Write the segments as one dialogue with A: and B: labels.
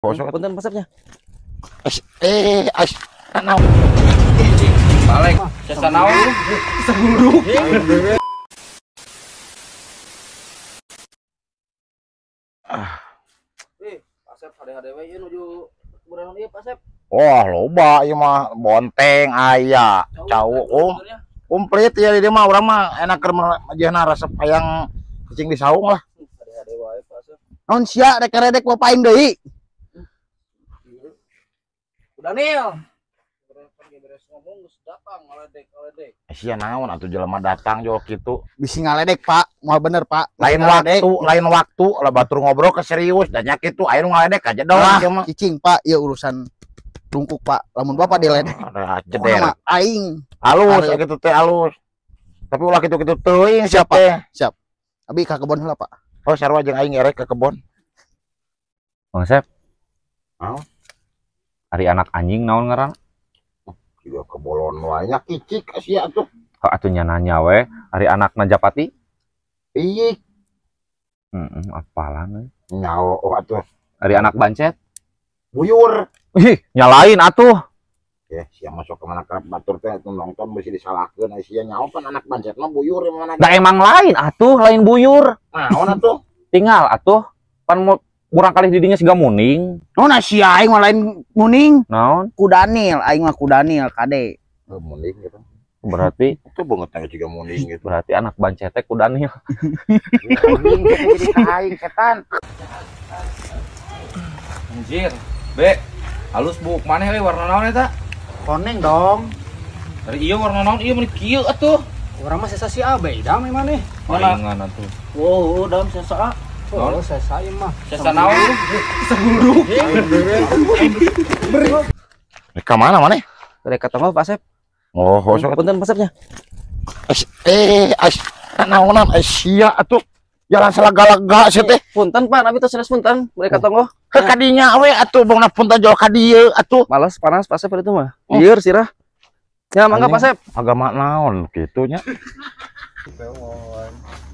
A: Kosong.
B: Punten pasapnya.
A: As naon.
C: Balik. Sesa naon lu? Segulung.
B: Pasep hade-hade we ieu nuju kuburan ieu Pasep.
A: Wah, loba ieu mah bonteng aya, cau komplit ya di dieu mah urang mah enak keur majehna resep hayang cicing di saung lah.
B: Hade-hade wae Pasep.
D: Naon sia rek redek bapak aing deui.
B: Daniel. Beres ngomong geus datang ngaledek-ngaledek.
A: Sia naon atuh jelema datang jol kitu.
D: Bisi ngaledek, Pak. Moal bener, Pak.
A: Lain waktu, lain waktu lah batur ngobrol ke serius dan nya kitu aya nu ngaledek aja dong
D: ieu mah. Cicing, Pak, ieu urusan lungkuk, Pak. Lamun Bapak diledek.
A: Jeder.
D: Aing.
A: Alus kitu teh alus. Tapi ulah kitu-kitu teuing
D: siap, Pak. Siap. Abi ka kebon heula, Pak.
A: Oh, sarua jeung aing erek ka kebon.
C: Bang Sep.
A: Naon?
C: Ari anak anjing naon ngaran?
A: Juga kebolon wae nya kicik sia atuh.
C: Heuh atuh nya nanya we, ari anakna Japati?
A: Iyik.
C: Heeh, apalan we.
A: Nyaho atuh.
C: Ari anak bancet?
A: Buyur.
C: Ih, nyalain atuh.
A: Ya, sia masuk ke mana kerap batur teh nonton bisi disalahkeun sia nyaho pan anak bancet mah buyur mana.
C: Da emang lain atuh, lain buyur.
A: Naon atuh?
C: Tinggal atuh pan murang kali didinya siga muning.
D: Naon sia aing mah lain muning.
C: Naon?
D: Ku Daniel, aing mah ku Daniel kade.
A: Oh, muning gitu.
C: Berarti
A: itu banget juga muning gitu.
C: Berarti anak bancet teh ku Daniel.
A: Muning gitu jadi ka aing setan.
C: Anjir, Be. Halus buk maneh we warna naon eta?
E: Koneng dong.
C: Dari ieu warna naon ieu meuni kieu atuh.
E: Urang mah sesa si Abe dam maneh.
C: Palingan atuh.
B: Wow, dam sesa.
E: Oh, sesa ieu mah.
C: Sesa naon lu? Segulung.
A: Rek ka mana maneh?
B: Rek ka tonggoh Pak Sep.
A: Oh, sok
B: punten Pasepnya.
A: As naonan sia atuh. Jalan salaga-laga sia teh.
B: Punten Pak, abi teh sanes punten. Mereka tonggoh.
A: Ke kadinya we atuh bongna punten jol ka dieu atuh.
B: Males panas Pak Sep itu mah. Lieur sirah. Ya mangga Pak Sep.
A: Agama naon kitu nya.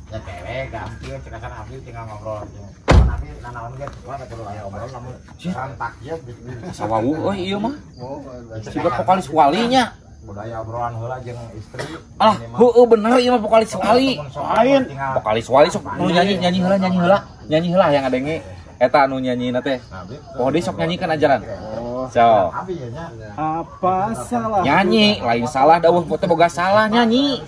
A: Ya cewek gampil cekasan abi tinggal ngobrol. Abi nanaon ge cuma kudu aya obrolan lamun rentak ieu
C: sawawuh euy ieu mah. Siga vokalis walinya.
A: Budaya obrolan heula jeung istri.
C: Ah, heueuh bener ieu mah vokalis wali.
A: Lain.
C: Vokalis wali sok nu nyanyi nyanyi heula nyanyi heula. Nyanyi heula yang ngadenge eta nu nyanyina teh. Oh, deui sok nyanyikan ajaran. So.
E: Apa salah?
C: Nyanyi, lain salah dawuh teh boga salah nyanyi.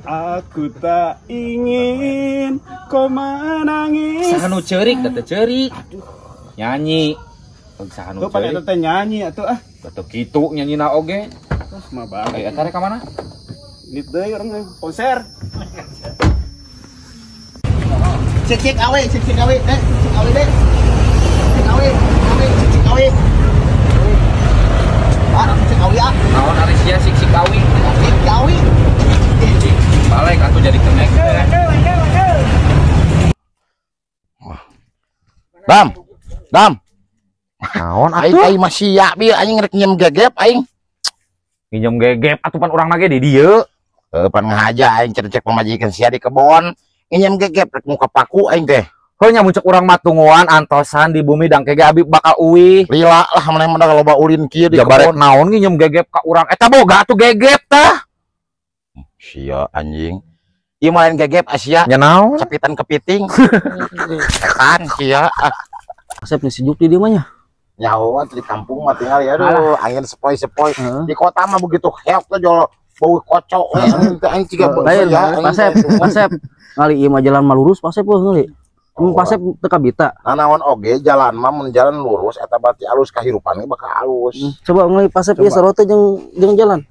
E: Aku tak ingin kau menangis.
C: Saha nu ceurik da teh ceurik. Nyanyi. Saha nu ceurik.
E: Tuh teh nyanyi atuh ah.
C: Batu kitu nyanyina oge.
E: Terus mah bae.
C: Aya eta rek ka mana?
E: Nit deui urang konser.
D: Cek awe, cek awe, cek awe deh. Cek awe, awe, cek awe. Ah, cek awe ah.
C: Naon ari sia sik sik awi?
D: Sik awi.
C: Balik atuh jadi kenek.
A: Dam. Dam.
C: Naon atuh?
A: Aing mah sia bieu anjing rek nyium gegep aing.
C: Nginjem gegep atuh pan urang nage di dieu.
A: Heuh pan ngahaja aing cek pamajikan sia di kebon. Nginjem gegep rek muka paku aing teh.
C: Heuh nya mun cek urang mah tungguan antosan di bumi dangke ge abi bakal uih.
A: Lila lah maneh mah loba ulin kieu di
C: kebon. Naon nginjem gegep ka urang eta boga atuh gegep tah.
A: Sia anjing. Ieu mah lain gegep asia.
C: Nya naon?
A: Capitan kepiting. Setan sia.
B: Asep nih sejuk di dieu mah nya.
A: Nyawa di kampung mah tinggal ya aduh angin sepoi-sepoi. Di kota mah begitu heok teh jol bau kocok we aing ciga
B: lain Pasep, Pasep. Ngali ieu mah jalan mah lurus Pasep euy ngali. Mun Pasep teu kabita.
A: Nanaon oge jalan mah mun jalan lurus eta berarti alus kahirupan ge bakal alus.
B: Coba ngali Pasep ieu sarote jeung jalan.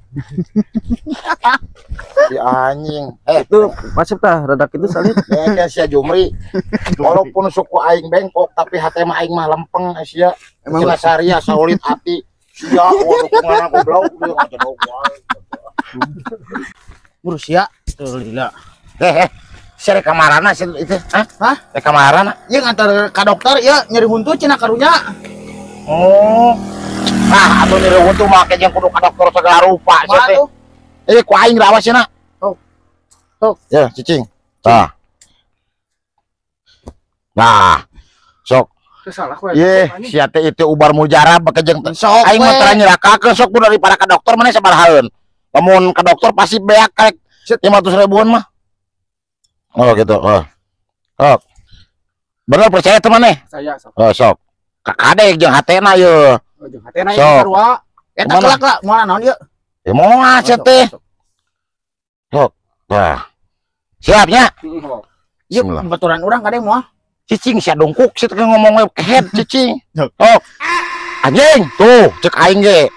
A: Si anjing.
B: Itu Pasep tah rada kitu salit.
A: Ya sia Jumri. Walaupun suku aing bengkok tapi hate mah aing mah lempeng sia. Emang saria solid hati. Sia dukungan goblok ieu ngajedog wae.
D: Ngurus sia teu lila.
A: Sia rek kamarana sia itu? Hah?
D: Hah?
A: Rek kamarana?
D: Ieu ngantar ka dokter ieu nyeri huntu cenah karunya.
A: Oh. Nah, atuh nyeri huntu mah ke jeung kudu ka dokter segala rupa sia teh. Ku aing rawas cenah.
D: Sok. Sok.
A: Ya, cicing. Tah. Nah. Sok.
E: Teu salah we.
A: Ye, sia teh itu ubar mujarab bake jeung
D: Sok
A: aing mah
D: we.
A: Tara nyerakakeun sok pun daripada ka dokter maneh sabarahaeun. Lamun ka dokter pasti beak karek 500 ribuan mah. Oh gitu. Oh. Sok. Bener percaya teh maneh?
E: Saya sok.
A: Oh sok. Kakadek jeung hatena ye.
E: Oh, jeung hatena
A: Sok.
E: ieu sarua.
D: Eta
A: Kemana?
D: kelak lah, moal naon ieu?
A: Ya moal sia teh. Sok. Wah. Siapnya?
E: Heeh.
D: Ieu
A: Bismillah.
D: baturan urang kade moal.
A: Cicing sia dongkuk sia teh ngomong we kehed cicing. Sok. Anjing, tuh cek aing ge.